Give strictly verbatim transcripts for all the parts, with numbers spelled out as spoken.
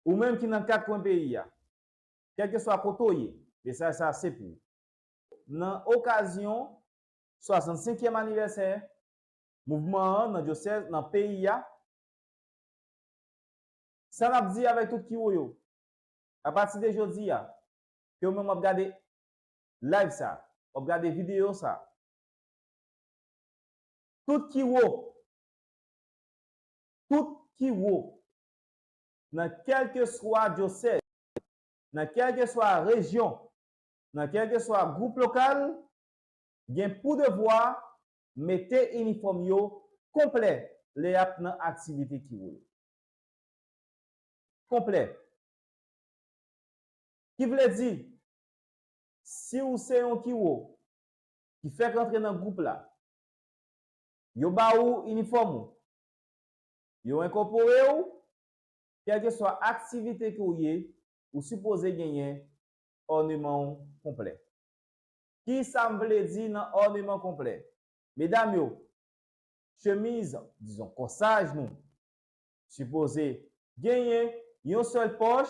Ou menm ki nan kat kwen peyi a, kèlkeswa kote w ye, mesaj sa a se pou ou. Nan okazyon swasannsenkyèm anivèsè mouvman an nan dyosèz, nan peyi a, sa n ap di avèk tout kiwo yo, apati de jodi a, ke w menm w ap gade live sa, w ap gade videyo sa, tout kiwo, tout kiwo, nan kèlkeswa dyosèz, nan kèlkeswa rejyon, nan kèlkeswa gwoup lokal, gen pou devwa mete inifòm yo konplè lè y ap nan aktivite kiwo yo. Konplè. Ki vle di, si w se yon kiwo ki fèk antre nan gwoup la, yo ba ou inifòm ou, yo enkòpore w, kèlkeswa aktivite ke w ye, ou sipoze genyen òneman w konplè. Ki sa m vle di nan òneman konplè? Medam yo, chemiz, dizon, kòsaj nou sipoze genyen yon sèl pòch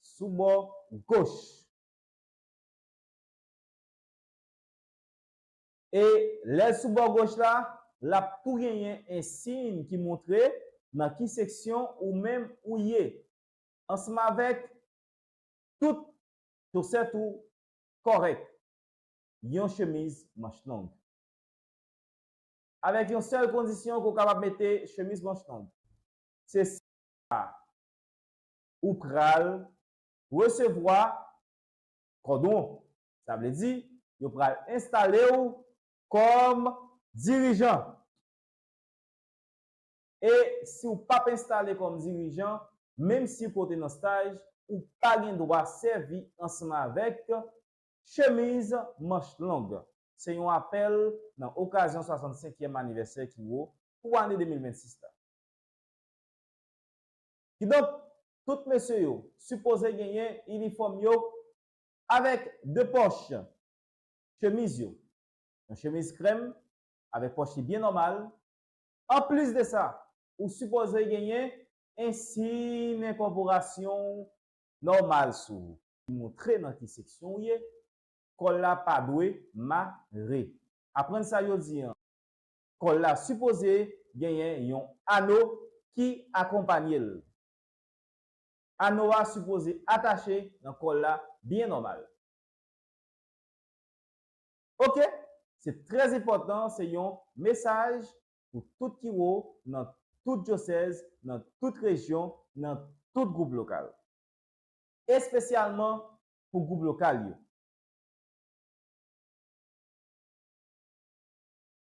sou bò goch. E lè l sou bò goch la, l ap tou genyen ensiy ki montre nan ki seksyon ou menm ou ye, ansanm avèk tout chosèt ou kòrèk, yon chemiz manch long. Avèk yon sèl kondisyon ke w kapab mete chemiz manch long. Se si ou pral resevwa kòdwon. Sa vle di, yo pral enstale w kòm dirijan. E si w p ap enstale kòm dirijan, menm si w pote nan staj, ou pa gen dwa sèvi ansanm avèk chemiz manch long. Se yon apèl nan okazyon swasannsenkyèm anivèsè kiwo pou ane de mil vennsis la. Kidonk, tout mesye yo sipoze genyen inifòm yo avèk de pòch chemiz yo. Yon chemiz krèm avèk pòch li byen nòmal. Anplis de sa, ou sipoze genyen ensiy enkòporasyon w nòmal sou ou, ki montre nan ki seksyon w ye. Kòl la pa dwe mare. Aprann sa yo di an. Kòl la sipoze genyen yon ano ki akonpanye l. Ano a sipoze atache nan kòl la byen nòmal. Oke, se trè enpòtan, se yon mesaj pou tout kiwo, nan tout dyosèz, nan tout rejyon, nan tout gwoup lokal. Espesyalman pou gwoup lokal yo.